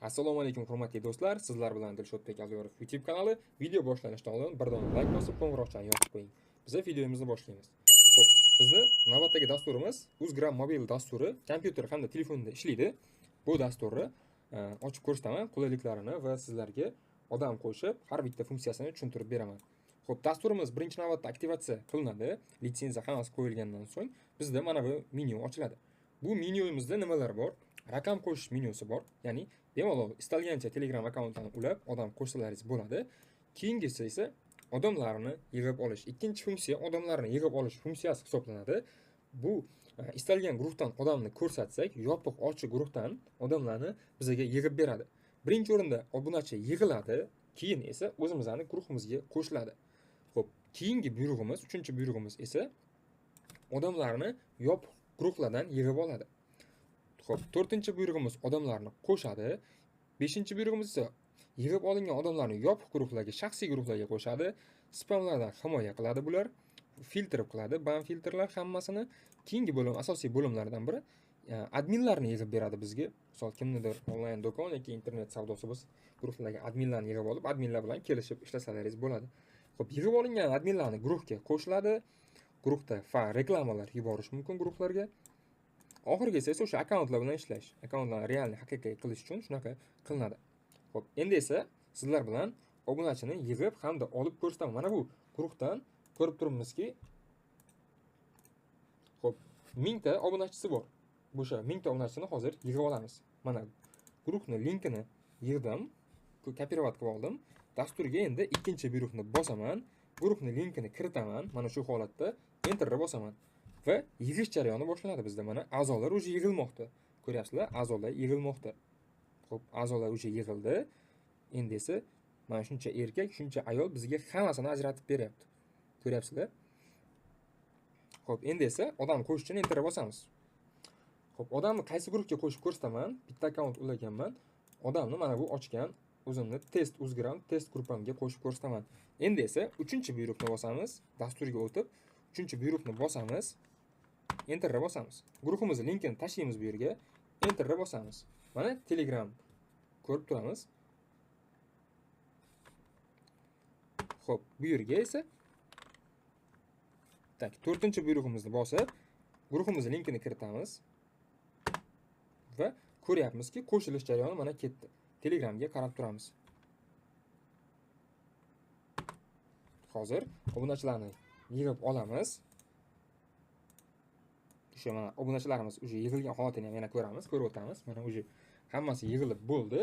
Assalomu alaykum hurmatli do'stlar, sizlar bilan Dilshodbek Alyorov YouTube kanali. Video boshlanishidan oldin bir dona like bosib, qo'ng'iroqchani yoqib qo'ying. Biz videomizni boshlaymiz. Xo'p, bizni navbatdagi dasturimiz Uzgram mobil dasturi kompyuter hamda telefonda ishlaydi. Bu dasturni ochib ko'rsataman, qulayliklarini va sizlarga odam qo'shib har bitta funksiyasini tushuntirib beraman. Xo'p, dasturimiz birinchi navbatda aktivatsiya qilinadi. Litsenziya hammasi qo'yilgandan so'ng bizda mana bu menyu ochiladi. Bu menyumizda nimalar bor? Raqam qo'shish menyusi bor. Ya'ni bemalol istalgancha Telegram akkauntini ulab odam qo'shsalaringiz bo'ladi. Keyingisi esa odamlarni yig'ib olish. Ikkinchi funksiya odamlarni yig'ib olish funksiyasi hisoblanadi. Bu istalgan guruhdan odamni ko'rsatsak, yopiq ochiq guruhdan odamlarni bizga yig'ib beradi. Birinchi o'rinda obunachi yig'iladi, keyin esa o'zimizning guruhimizga qo'shiladi. Xo'p, keyingi buyrug'imiz, uchinchi buyrug'imiz esa odamlarni yopiq guruhlardan yig'ib oladi. Xo'p, to'rtinchi buyrug'imiz odamlarni qo'shadi. Beshinchi buyrug'imiz esa yig'ib olingan odamlarni yopiq guruhlarga, shaxsiy guruhlarga qo'shadi. Spamlardan himoya qiladi bular. Filtr qiladi, ban filtrlar hammasini. Keyingi bo'lim, asosiy bo'limlardan biri adminlarni yig'ib beradi bizga. Misol kimnidir onlayn do'kon yoki internet savdosi bo'lsa, guruhlarga adminlarni yig'ib olib, adminlar bilan kelishib ishlasangiz bo'ladi. Xo'p, yig'ib olingan adminlarni guruhga qo'shiladi. Guruhda reklamalar yuborish mumkin guruhlarga. Oxirgisi esa o'sha akkauntlar bilan ishlash. Akkauntlarni real haqiqiy qilish uchun shunaqa qilinadi. Xo'p, endi esa sizlar bilan obunachini yig'ib hamda olib ko'rsataman. Mana bu guruhdan ko'rib turibmizki, xo'p, 1000 ta obunachisi bor. O'sha 1000 ta obunachisini hozir yig'ib olamiz. Mana guruhning linkini yig'dim, kopirovat qilib oldim. Dasturga endi ikkinchi buyruqni bosaman, guruhning linkini kiritaman. Mana shu holatda enterni bosaman va yig'ish jarayoni boshlanadi bizda. Mana a'zolar o'zi yig'ilmoqda. Ko'ryapsizlar, a'zolar yig'ilmoqda. Xo'p, a'zolar o'zi yig'ildi. Endi esa mana shuncha erkak, shuncha ayol bizga hammasini ajratib beryapti. Ko'ryapsizlar? Xo'p, endi esa odam qo'shish uchun enter bosamiz. Xo'p, odamni qaysi guruhga qo'shib ko'rsataman? Bitta akkaunt ulaganman. Odamni mana bu ochgan o'zimni test Uzgram test guruhimga qo'shib ko'rsataman. Endi esa 3-buyruqni bosamiz. Dasturga o'tib 3-buyruqni bosamiz. Enterni bosamiz. Guruhimizning linkini tashlaymiz bu yerga. Enterni bosamiz. Mana Telegram ko'rib turamiz. Xo'p, bu yerga esa tak 4-buyrug'imizni bosib, guruhimizning linkini kiritamiz va ko'ryapmizki, qo'shilish jarayoni mana ketdi. Telegramga qarab turamiz. Hozir obunachilarni yig'ib olamiz. O'sha mana obunachilarimiz o'sha yig'ilgan holatini ham yana ko'ramiz, ko'rib o'tamiz. Mana o'sha hammasi yig'ilib bo'ldi.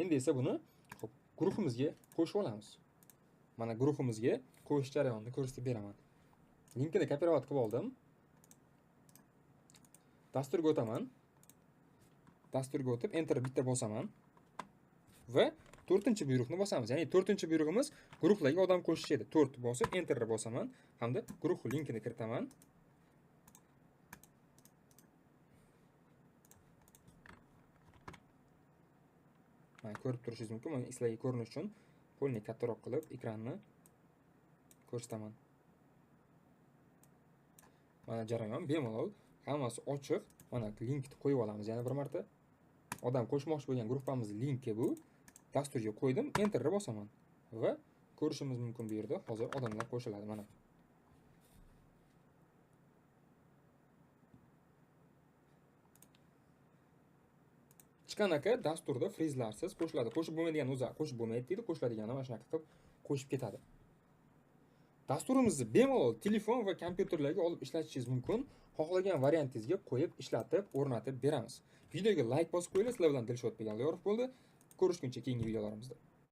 Endi esa buni xo'p, guruhimizga qo'shib olamiz. Mana guruhimizga qo'shish jarayonini ko'rsatib beraman. Linkini kopirovat qilib oldim. Dasturga o'taman. Dasturga o'tib enter bitta bosaman va 4-buyruqni bosamiz. Ya'ni 4-buyrug'imiz guruhlarga odam qo'shish edi. 4 bosib enterni bosaman hamda guruh linkini kiritaman. Mana ko'rib turishingiz mumkin. Mana sizlarga ko'rinish uchun qo'lni kattaroq qilib ekranni ko'rsataman. Mana jarayon bemalol, hammasi ochiq. Mana linkni qo'yib olamiz yana bir marta. Odam qo'shmoqchi bo'lgan guruhimiz linki bu. Dasturga qo'ydim, enterni bosaman va ko'rishimiz mumkin bu yerda hozir odamlar qo'shiladi mana. Chiqanaka dasturda frizlarsiz qo'shiladi. Qo'shib bo'lmaydigan o'zi qo'shib bo'lmaydi deydi, qo'shiladigani mana shunaqa qilib qo'shib ketadi. Dasturimizni bemalol telefon va kompyuterlarga olib ishlatishingiz mumkin. Xohlagan variantingizga qo'yib, ishlatib, o'rnatib beramiz. Videoga like bosib qo'yinglar. Sizlar bilan Dilshodbek Alyorov bo'ldi. Ko'rishguncha keyingi videolarimizda.